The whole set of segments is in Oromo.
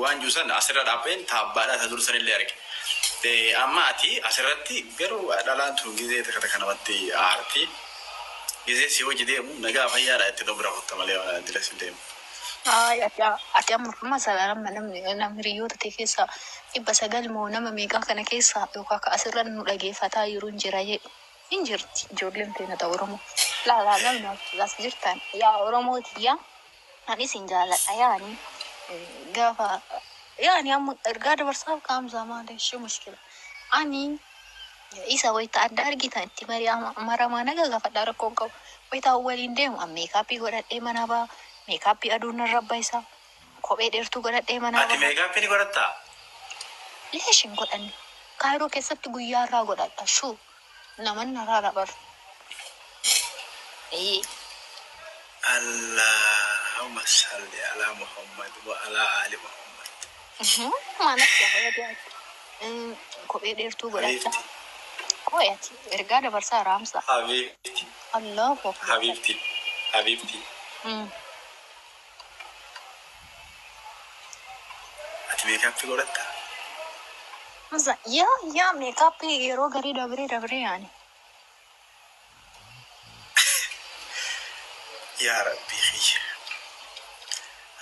Waan jiru san asirra dhaabbeen taabbaadhaa ta dur sanillee arge. Amma ati asirratti garuu dhalaan tun gizee takka takka namatti aarti. Gizee si hojii deemu nagaa fayyaadha itti bira kutta malee dilas hin deemu. Ay, ati amma masalan amma namni namni hiriyoota ta'e keessaa 900 moo nama meeqaa kana keessaa yookaan ka asirra nu dhageeffataa jiru hin jira jedhu. Hin jirti ijoolleen teenya ta'u Oromoo. Laalaa namni as jirtan yaa Oromoo tiyyaa ani isin jaaladha yaani gaafa yaani amma ergaa dabarsaaf qaamsaa maali ishee mushkila. Ani isa wayita adda argitan itti maramaa naga gaafadhaa rakkoon qabu. Wayita waliin deemu an makeup godhadhee manaa ba'a. Makeup aduun narra baisa. Kophee dheertuu godhadhee manaa Ati baha. makeup ni godhattaa? Leesh hin godhanne. Kaayiroo keessatti guyyaa irraa godhadha. Shuu naman narraa dabaru. Ee. Allahumma salli ala Muhammad wa ala ali Muhammad. Maanatti hafa kophee dheertuu godhadha. Habibti. Qoy ati ergaa dabarsaa raamsa. Habibti. Allahu akbar. Habibti. Habibti. Ati makeup godhattaa? Hamza, yaa makeup yeroo garii dabree dabree yaani. Yaa Rabbi kiyya.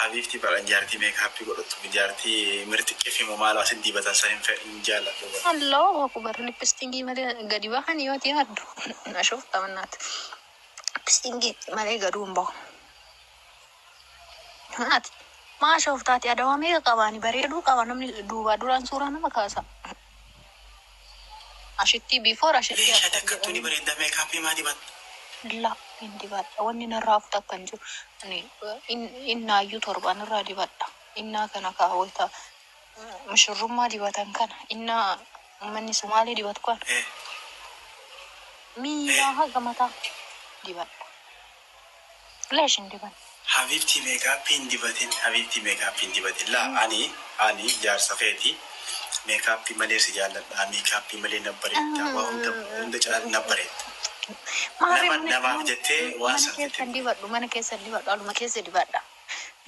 Habibti baran jaartii makeup godhattu jaartii mirxiqqee fi maal asin dibatan san hin jaalladhu. Allahu akbar, lipstick malee gadi bahan yoo ta'e yaaddu. Na shufta mannaati. Lipstick malee gaduu hin bahu. Ati maa shoftaati adawaa meeqa qabaani bareeduu qaba namni duubaa duraan suuraa nama kaasa. Ashitti before ashitti Leesha after takkattuu ni jedhanii. bareedda makeup maa dibatta? La hin dibadha. Wanni narraa hafu takka hin jiru. Ani innaayyuu torban irraa dibadha. Innaa kana kaawwata mushurrummaa dibatan kana innaa uummanni Sumaalee dibatu kana miilaa haga mataa dibadha. Leesh hin diban. Habibti, makeup hin dibatin. Habibti, makeup hin dibatin. Laa ani jaarsa feeti. Makeup malee si jaalladha. Makeup malee na bareedda. Waa hunda hunda caalaa na bareedda. Maarree Nama mana namaaf jettee waan mana san keessa fitte. dibadhu, mana keessa dibadhu, aluma keessa dibadha.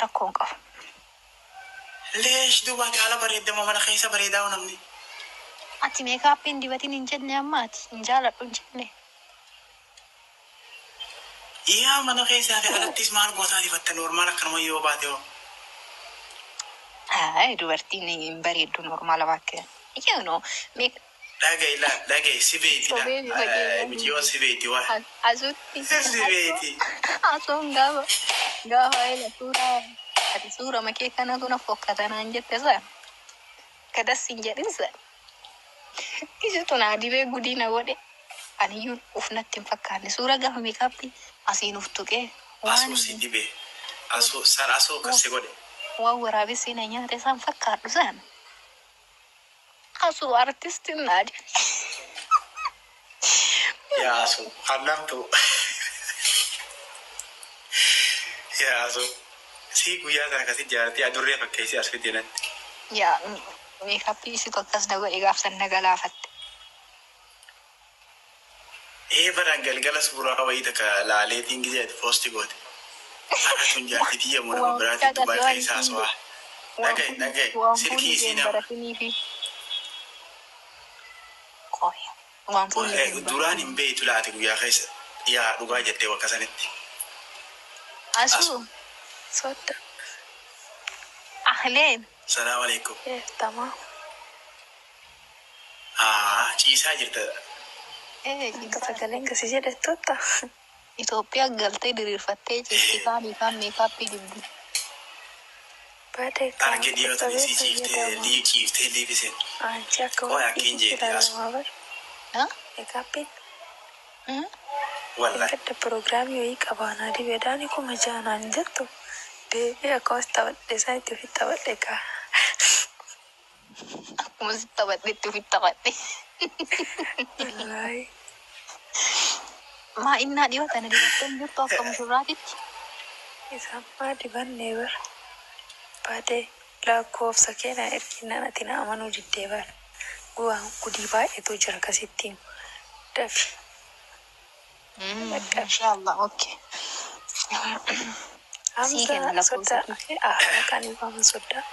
Rakkoon qabu. Leesh duubaati haala bareedda moo mana keessa bareedaa hoo namni? Ati makeup hin dibatin hin jenne, amma ati hin jaaladhu hin jenne. Yaa mana keessaa fi alattis maal gootaa dibatta normal akkanuma yoo baate hoo? Ay, dubartiin hin bareeddu normal bakkee. You know, make Dhaga'i laa dhaga'i si beeyti laa. Sobee bifa keenya. Miciyyoon si beeyti waa. Asutti Si beeyti. asuun gaafa gaafa ila suuraa ati suura makee kanatu na fokkatanaan jette san kadas hin jedhin san isitu naa dibee gudii na godhe. Aniyyuu uf natti hin fakkaanne suura gaafa makeup asiin uf tuqee waan Asuu si dibee. Asuu san asuu akkas si godhe. Waan waraabessi na nyaate san fakkaadhu san asuu artistiin naa jedhe. Yaa asuu kannamtu. Yaa asuu. Si guyyaa sana akkasi jaartii adurree fakkeessee as fidee natti. Yaa makeup isitu akkas na godhe gaafsan na galaafatte. Ee, baraan galgala suuraa wayii takka laaleetiin gisee ati post goote. Har'a tun jaartii tiyya moo nama Waan biraatiin caqase Dubaay waan keessa isiin haasawaa. waan Dhaga'i dhaga'i waan silkii fuulli isii kee hin nama. baratiniifi qoya waan fuulli kee hin Duraan hin baratiniifi. beeytu laati guyyaa keessa yaa dhugaa jettee bakka sanitti. Asuu Asuu. Sodda. Ahleen. Salaam alaikum. Tamam. Haa, ciisaa jirta. Ee, Akka ciisaa sagaleen kasi jedhettotta. Itoophiyaa galtee diriirfattee ciisti kaanii kaan makeup dibdi. Badee kaa Arge dhiyootan qotabee isii ciiftee fayyadama. lii ciiftee liibiseen. Anchi akka Qoy waan akkiin dhiigitti jeeti asu. ilaalamaa bar. Ha? Makeupiin. Wallahi. Gadda piroogiraamii wayii qabaanaa dibeedhaan 6000 hin jettu. Deebi'ee akkasumas taphadhe isaan itti ofitti taphadhe kaa. Akkuma si taphadhetti ofitti taphadhe. Wallaahi. Maa innaa dhiyoo tana dibattee hin jirtu akka mushurraatitti? Isaan maa dibannee bar. Baadee lakkoofsa kee na erginaan ati na amanuu diddee bar. Guwaan gudii baay'eetu jira akkasitti himu. Dafi. Dhaqqabi. Inshallah, okay. Sii Hamza kenna lakkoofsa soddaa kee. maqaan waaman soddaa.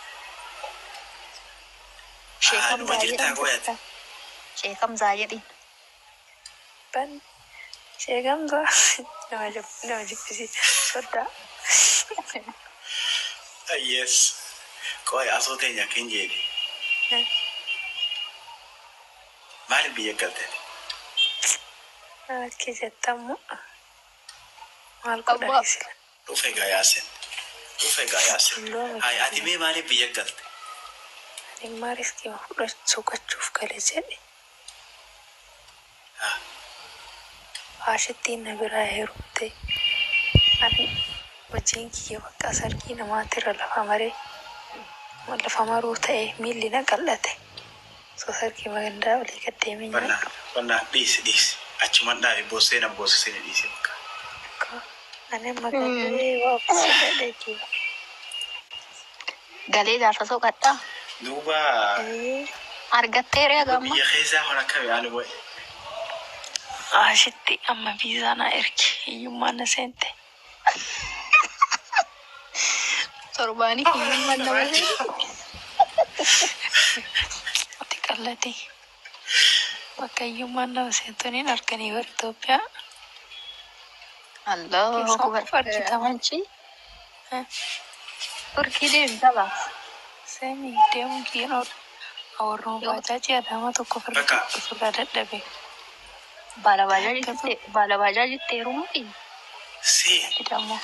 Sheekam Numa jirtaa zaayedhaan qoyate. Sheekam zaayedhiin. Ban sheekamsa nama jibbisiisa. Soddaa. Yes. Qoy asoo teenya akka hin jeedi. Maaliif biyya galte? Akki jettammu maal Abbaa. godhani sila. Dhufe gaa Yaasin. Dhufe gaa Yaasin. Tullooma Ay, ati mee maaliif biyya galte? Ani immaa riskii soqachuuf gale jedhe. Ah, Faashittiin na biraa heerumte. Ani hojiin kiyya bakka sargii namaatirra lafa maree lafa maruu ta'e miilli na qal'ate. Osoo sargii magandaa olii gad deemee Bannaa, nyaadhu. bannaa, dhiisi, dhiisi. Achuman dhaabi, boossee na boossisee dhiisi bakka. Ani amma galee waa obsi jiba. Galee jaarsa soqadhaa. Duuba Argatteera gamma. biyya keessaa kun akkami ani wayi. Ashitti amma viizaa na ergi hiyyummaan na seente. Torbaanii hiyyummaan nama seente. Ati qal'ate. Bakka hiyyummaan nama seentu niin arganii bara Itoophiyaa. Allahu Keessaa akbar. qofa argitama. Achi Turkii deemta laa. Seemi deemuun kiyyaan oolu. Awwarroo baajaajii Adaamaa tokko Bakka. ofirraa dadhabe. Baala baajaajitti heerumuufi. Si Jedhamu.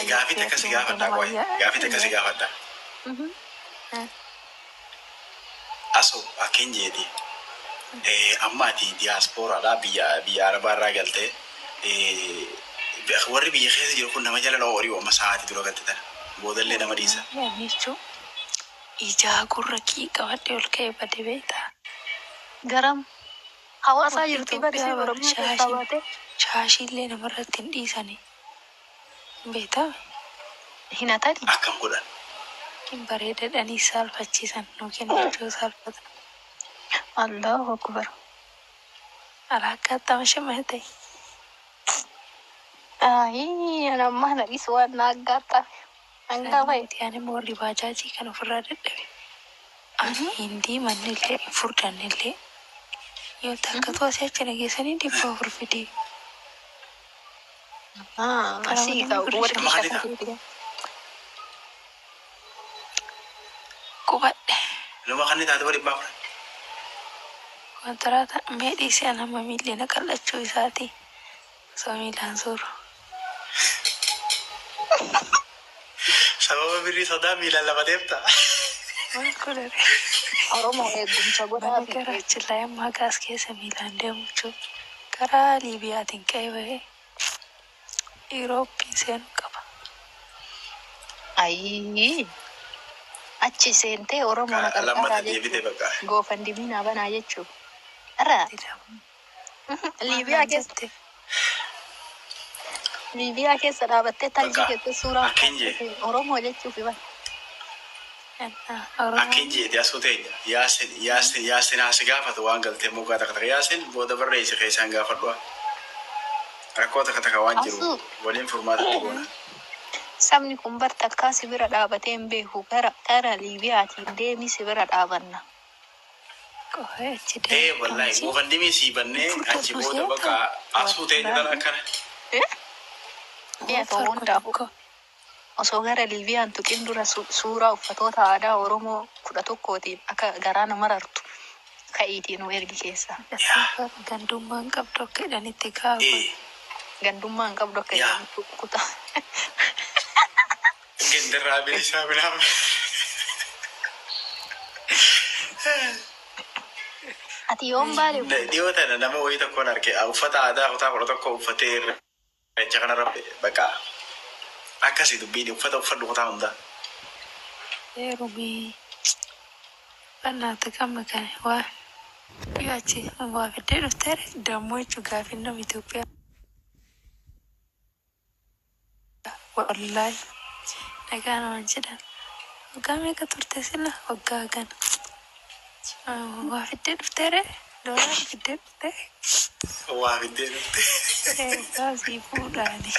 gaafii takka si gaafadha qoy. Gaafii takka si gaafadha. Asoo akka hin jeedi. Amma ati diyaaspooraadha, biyya Arabaa irraa galtee, warri biyya keessa jiru kun nama jala nama horii amma sa'aatii dura galte tana. Boodallee nama dhiisa. Jechuun ijaa gurra kii qabadhee ol ka'ee bade beektaa. Garam hawaasaa jirti barsiis Itoophiyaa bara Oromiyaa keessaa shaashii baate. Shaashiillee namarratti hin dhiisani. Beektaa? Hin atani. Akkam godhan. Hin bareedadhanii saalfachiisan nuu kennachuu saalfata. Allahu akbar. Alaakkaatti shimate. Ayii, ana amma na dhiisu waan na aggaatame. Hangafa. Ani immoo warri baajaajii kan ofirraa dadhabe. Ani hindii mannillee hin furdannillee. Yoo takkatu asii achi nageessanii 400 fidii. Asii ka warri Amma kan shakkii. Qubadhe. Nama kan taate bara 400. Kontiraata mee dhiisee ana amma miilli na qal'achuu isaati. Osoo miilaan suuru. Sababa birrii sodaa miilaan lafa deemta. Maal godhare? Oromoo eegumsa Mana godhaa fi gara achillaa ammaa gaas keessa miilaan deemu jechuudha. Karaa Liibiyaatiin ka'ee bahee Yuurooppiin seenuu qaba. Ayii. Achi seentee Oromoo na Lammata qarqaaraa deebite jechuudha. bakka. GoFundMe naa banaa jechuudha. Irra Liibiyaa keessa Jette Liibiyaa keessa dhaabattee taljii Bakka keessatti suuraa akka hin jee. Oromoo jechuuf himan. Akka Oromoo hin jeeti asuu teenya. Yaasin, Yaasin, Yaasin haasi gaafatu waan galtee mukaa takka takka. Yaasin booda barreessi keessaan gaafadhu. Rakkoo takka takka waan jiru Asuu waliin furmaatatti goona. Sabni kun bar takkaa si bira dhaabatee hin beeku, gara Liibiyaatiin deemii si bira dhaabanna. Qofa achi Ee, deemu wallahi qamsi GoFundMe sii bannee achi furdatu booda bakka seeta. asuu teenya tana Wallaahi akkana. Mi'a ta'uu farko hundaafuu tokko osoo gara Liibiyaan tuqin dura suuraa uffatoota aadaa Oromoo 11tiin akka garaa nama rartu ka'iitii nu ergi keessaa. Yaa. Gandummaan qabdu akka jedhanitti gaafa. Ee. Gandummaa hin qabdu akka Yaa. jedhanitti kutaa. Gandarraa bilisaa bilaam. Ati yoom baale? Dhiyoo tana nama wayii tokkoon arge, uffata aadaa kutaa 11 uffatee irreecha kanarra bakka akkasii dubbiin uffata uffadhu kutaa hundaa. Heerumii bannaatti kan makane waa yoo achi waa fiddee dhufteere dammoo jechuun gaafii nama Itoophiyaa. Wallaahi nagaa naman jedhan. Waggaa meeqa turte sila? Waggaa gana. Waa fiddee dhufteere? Doolaara fiddee dhuftee? Waa fiddee dhufte. Egaa sii fuudhaani.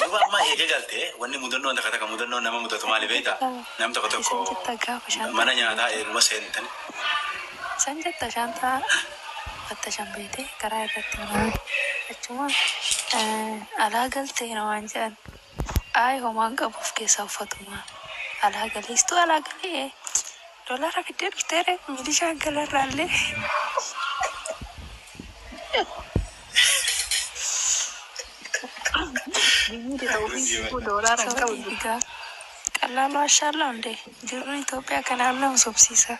Duuba amma eega galtee wanni mudannoon takka takka mudannoon nama mudatu maali beektaa? Nam tokko tokko Isan jetta gaafa shaantaa mana nyaataa eeguma seentan. Isan jetta shaantaa fattashan beetee karaa irratti nama achuma alaa galtee namaan jedhan. Ayi homaan qabu of keessaa uffatuma. Alaa galeestuu alaa galee doolaara fiddee dhufteere milishaan galarraallee. Biyyi ta'uu doolaara hin qabu. Sabni egaa qal'aan waashaallaa hundee jiruun Itoophiyaa kanaan nama sobsiisa.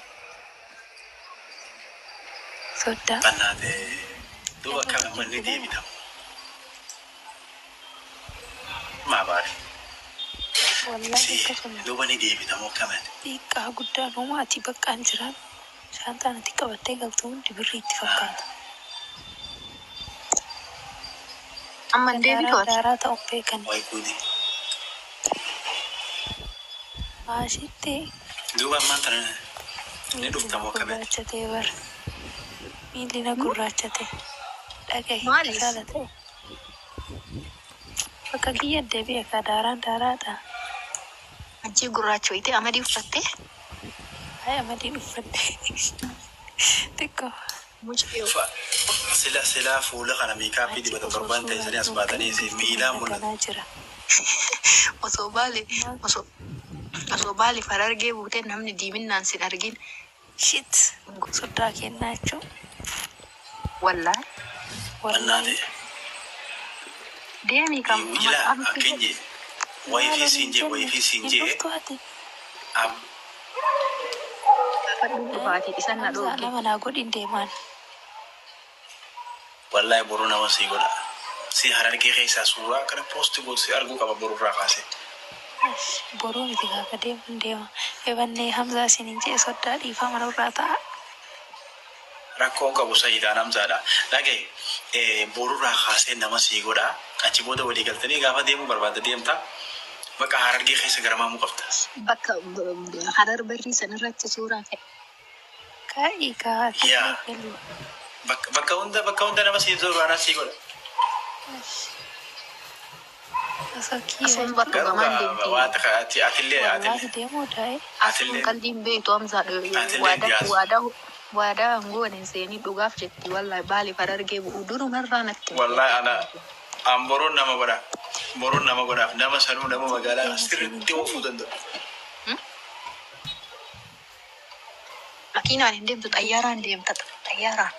Soddaa. Bannaatee duuba akkam manni deebita. Maa baari. Wallaahi Si akkasuma duuba ni deebita moo akkamati? xiqqaa guddaan homaa ati baqqaan jiran shaantaan ati qabattee galtu hundi birrii itti fakkaata. Amma hin Daaraa deebitu ati. daaraa ta'uun beekan. Wayi guudi. Maashitti Duuba ammaan tana ni miilli dhufta na moo akkamati? gurraachatee bara. Miilli na gurraachate. Dhagahi Maaliif? kasaala ta'e. Bakka kiyya deebi'e ka daaraan daaraadha. Ajjii gurraacha wayitee amadii uffattee Ay amadiin uffadhe. Xiqqoo. mucayyoo. Sila sila fuula kana meekaappii Achi dibata osoo torbaan suuraan teessanii as tun baatanii ka'e bifti miilaan mul'atu. daganaa jira. Osoo baale Maal osoo osoo baale farargee buutee namni diiminnaan sin argin. shit soddaa kennaa jechuun Wallaahi. wallaahi. Bannaatee. Deemii kam Ilaa maqaa akkan jedhu. jee wayifii Maal siin hin jee jenne wayifii siin hin jee dhuftu ati. Gaafadhuu dhufaatii isan na Hamzaa dhoorge. nama naa godhin deemaan. Wallaahi boruu nama sii godha. Si harargee keessaa suuraa kana poosti gootu si arguu qaba borurraa kaasee. Boruu miti gaafa deemuun deema. Ebannee Hamzaa isiniin jee soddaa dhiifama manarraa ta'a. Rakkoon qabu Sayyidaan Hamzaadha. Dhagaye borurraa kaasee nama sii godha. Achi booda walii galtanii gaafa deemuu barbaadde deemta. Bakka harargee keessa garmaamuu qabda. Bakka harar barrii sanarratti suuraa ka'e. Ka'ii kaa Yaa gali. bakka hunda bakka hunda nama sii zoraanaa sii godha. Osoo kiyya Asuun bakka Garuu gamaan deemti. waa takka ati atillee wallaahi atillee deemuu daa'e. Asuun atillee qalbiin beektu Hamzaa atillee waadaa dhiyaas. waadaa waadaa hangoon hin seenii dhugaaf jetti wallaahi baale farargee bu'u durumarraa natti himte. Wallahi ana an boruun nama godha. Boruun nama godhaaf nama sanuu nama magaalaa Deema isiniin sirriitti oofuu jenne. danda'u. Makiinaan hin deemtu xayyaaraan deemta xayyaaraan.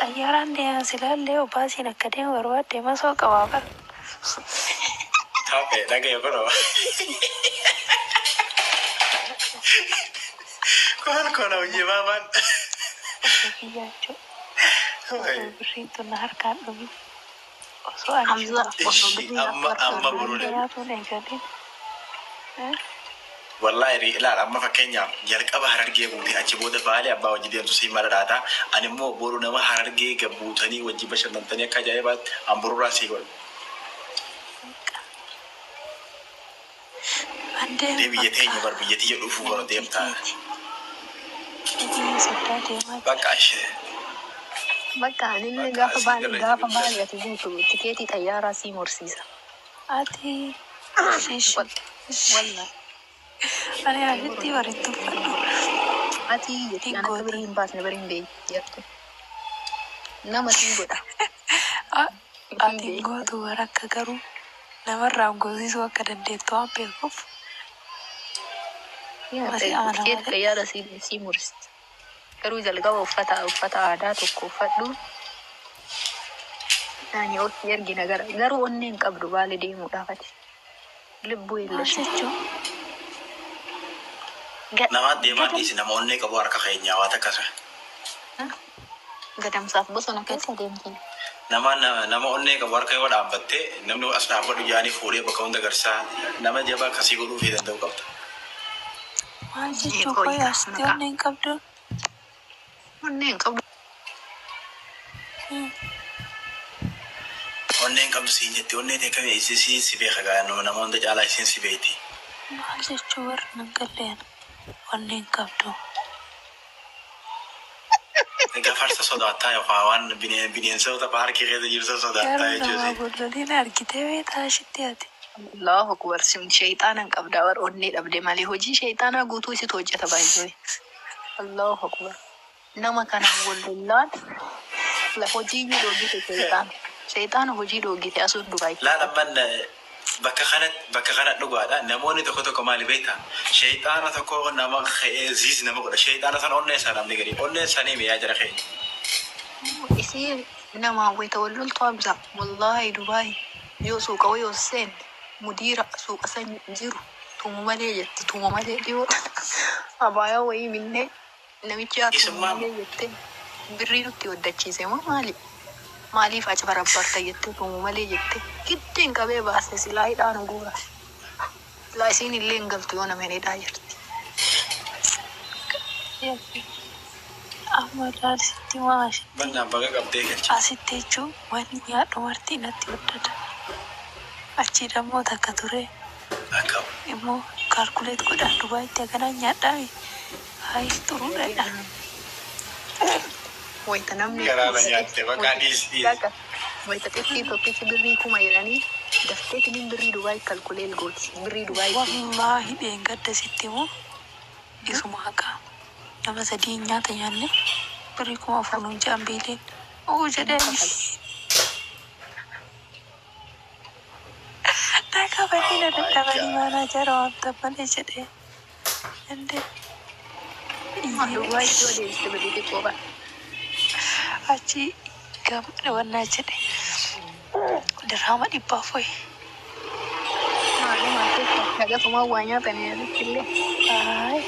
Xayyaaraan deema silaallee obaasiin akka deemu barbaadde masoo qabaa bara. Taphee dhagaye kunoo. Kun kun hojii maamaan. Osoo kiyya jechuudha. Osoo birriin tun na harkaan dhumin. Osoo ani Hamza osoo Ishi birriin amma harkaan amma dhumin. boruun nyaatuun eegalin. Wallahi ilaal amma fakkeenyaaf jalqaba harargee buute achi booda baalee abbaa wajji deemtu siin mala dhaata. Ani immoo boru nama harargee gabbuutanii wajji bashannantanii akka ajaa'ibaatti an borurraa sii godha. An Dee deemu biyya bakka teenya bar biyya tiyya dhufuu bara deemtaa. hojii keeti. Hojii soddaa deemaa jira. Bakka ishee Bakka anillee bakka gaafa asii baale garreetti gaafa bilisa. baale ati buutu tikeetii xayyaaraa sii morsiisa. Ati shish. Wallaahi. Ani asitti bareedu uffadhu. Ati jetti Hin an akka gootin. birrii hin baasne bari hin beektu. Nama sii godha. Hin Ati hin beektu. gootu bara akka garuu namarraa goosisuu akka dandeettu waan beekuuf masii amana Tikeetii malee. xayyaaraa sii morsiisa. Garuu jalqaba uffata uffata aadaa tokko uffadhu. Ani ofii ergina gara garuu onnee hin qabdu baale deemuudhaaf ati. Lubbuu Maal illeshi. jechuun Nama deemaa Gadam dhiisi nama onnee qabu harka keenyaa waan akkasa. gadamsaaf bosona keessa deemti. Nama nama onnee qabu harka yoo dhaabbatte namni as dhaabbadhu jaanii fuudhee bakka hunda garsaa nama jabaa akkasii godhuu fi danda'u qabda. maal jechuu Qoyi qoyi asitti maqaa onnee hin qabdu. onnee hin qabdu. Onneen qabdu siin jetti onnee ta'e kamii isiin si beeka gaa nama hunda caalaa isiin si beekti. Maal jechuu warri nan galleen onnee hin qabdu. Gafarsa sodaattaa yookaan waan bineensota paarkii keessa jirtu sodaattaa Garuu namaa jechuusi. golloliin argitee beektaa ashitti ati. Allahu akbar, sim shayxaanan qabdaa war onnee dhabde malee hojii shayxaanaa guutuu isitu hojjeta baay'ee. Allahu akbar. Nama kanaan wal lollaan la hojii iyyuu dhoogite shayxaana. Shayxaana hojii dhoogite asuun Dubaay. Laal amman bakka kana dhugaadha. Namoonni tokko tokko maali beektaa? Shayxaana tokko nama ka'ee ziis nama godha. Shayxaana sana onnee isaa namni gadi. Onnee isaanii mi'aa jira ka'e. Isii namaa wayita wal loltu hamza. Wallaahi Dubaay yoo suuqa wayii ol seenne mudiira suuqa san jiru tumu malee jetti, tumu malee dhiyoo abaayaa wayii binnee namichi haa tumu Isummaa malee jettee birrii nutti hoddachiise moo maali? Maaliif achi barabbarta jettee tumu malee jettee giddiin qabee baase silaa hidhaan guura. Silaa isiin illee hin galtu yoo nama hin hidhaa jirti. Amma laal sitti maa ashitti. Bannaan baga qabdee galchite. Asitti jechuun wanni nyaadhu marti natti waddada. Achi dammoo takka ture Akkam. Immoo calculate godhaan Dubaayitti akkanaan nyaadhaami. Hayi xuruudha. Wayita namni Garaa na nyaatte bakka dhiis dhiis. Dhaqa. Wayita xiqqii tokkichi birrii 1000 jedhanii dafteetiniin birrii Dubaay calculate gooti. Birrii Dubaay. Wallaahi dheengadda sitti immoo isuma haqaa. Nama sadii nyaata nyaanne birrii 4000 nuun jedhan biiliin. Oo jedhee na qabanii na Oh my dadhabanii God. maanaa jara waamtan malee jedhee. Indee Dubaay yoo deebiste birrii xiqqoo ba'a. Achi gam wannaa jedhe dirhama 400. Maaluma keessa hagasumaa waa nyaatanii asitti illee. Ay.